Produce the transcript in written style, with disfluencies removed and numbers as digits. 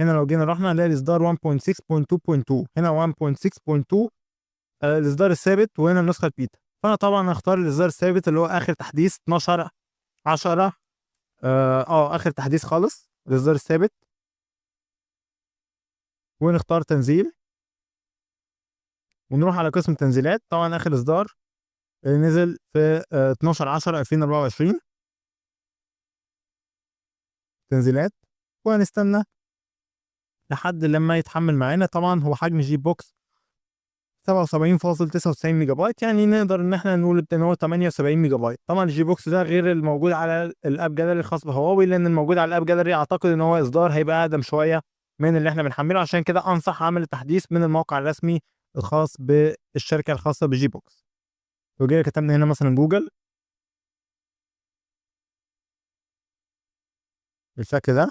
هنا لو جينا رحنا هنلاقي الاصدار 1.6.2.2، هنا 1.6.2 الاصدار الثابت، وهنا النسخة البيتا. فانا طبعا هختار الاصدار الثابت اللي هو اخر تحديث 12/10، اخر تحديث خالص، الاصدار الثابت، ونختار تنزيل ونروح على قسم التنزيلات. طبعا اخر اصدار اللي نزل في 12/10/2024، تنزيلات، وهنستنى لحد لما يتحمل معانا. طبعا هو حجم جي بوكس 77.99 ميجا بايت، يعني نقدر ان احنا نقول ان هو 78 ميجا بايت. طبعا الجي بوكس ده غير الموجود على ال App Gallery الخاص بهواوي، لان الموجود على ال App Gallery اعتقد ان هو اصدار هيبقى اقدم شوية من اللي احنا بنحمله، عشان كده انصح عمل التحديث من الموقع الرسمي الخاص بالشركة الخاصة بجي بوكس. لو جينا كتبنا هنا مثلا جوجل بالشكل ده،